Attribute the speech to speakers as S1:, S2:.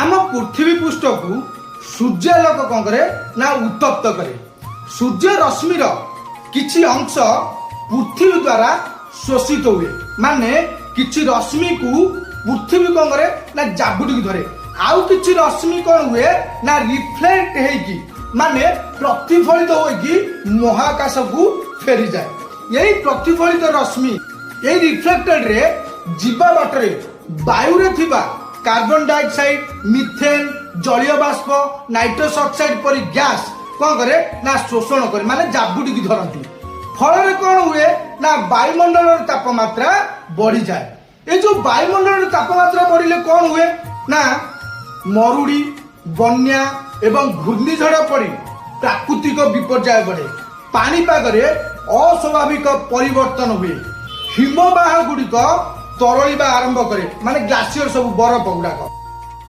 S1: ଆମ ପୃଥିବୀ ପୃଷ୍ଠକୁ ସୂର୍ଯ୍ୟାଲୋକ କଣ କରେ ନା ଉତ୍ତପ୍ତ କରେ। ସୂର୍ଯ୍ୟ ରଶ୍ମିର କିଛି ଅଂଶ ପୃଥିବୀ ଦ୍ୱାରା ଶୋଷିତ ହୁଏ, ମାନେ କିଛି ରଶ୍ମିକୁ ପୃଥିବୀ କଣ କରେ ନା ଜାବୁଡ଼ିକି ଧରେ। ଆଉ କିଛି ରଶ୍ମି କଣ ହୁଏ ନା ରିଫ୍ଲେକ୍ଟ ହେଇକି, ମାନେ ପ୍ରତିଫଳିତ ହୋଇକି ମହାକାଶକୁ ଫେରିଯାଏ। ଏଇ ପ୍ରତିଫଳିତ ରଶ୍ମି, ଏଇ ରିଫ୍ଲେକ୍ଟେଡ ରେ ଯିବା ବାଟରେ ବାୟୁରେ ଥିବା କାର୍ବନ ଡାଇଅକ୍ସାଇଡ, ମିଥେନ, ଜଳୀୟ ବାଷ୍ପ, ନାଇଟ୍ରସ୍ ଅକ୍ସାଇଡ ପରି ଗ୍ୟାସ କଣ କରେ ନା ଶୋଷଣ କରେ, ମାନେ ଜାବୁଡ଼ିକି ଧରନ୍ତି। ଫଳରେ କଣ ହୁଏ ନା ବାୟୁମଣ୍ଡଳର ତାପମାତ୍ରା ବଢିଯାଏ। ଏଇ ଯୋଉ ବାୟୁମଣ୍ଡଳର ତାପମାତ୍ରା ବଢିଲେ କଣ ହୁଏ ନା ମରୁଡ଼ି, ବନ୍ୟା ଏବଂ ଘୂର୍ଣ୍ଣିଝଡ଼ ପରି ପ୍ରାକୃତିକ ବିପର୍ଯ୍ୟୟ ବଢେ। ପାଣିପାଗରେ ଅସ୍ୱାଭାବିକ ପରିବର୍ତ୍ତନ ହୁଏ। ହିମବାହ ଗୁଡ଼ିକ ତରଳିବା ଆରମ୍ଭ କରେ, ମାନେ ଗ୍ଲାସିୟର ସବୁ, ବରଫ ଗୁଡାକ।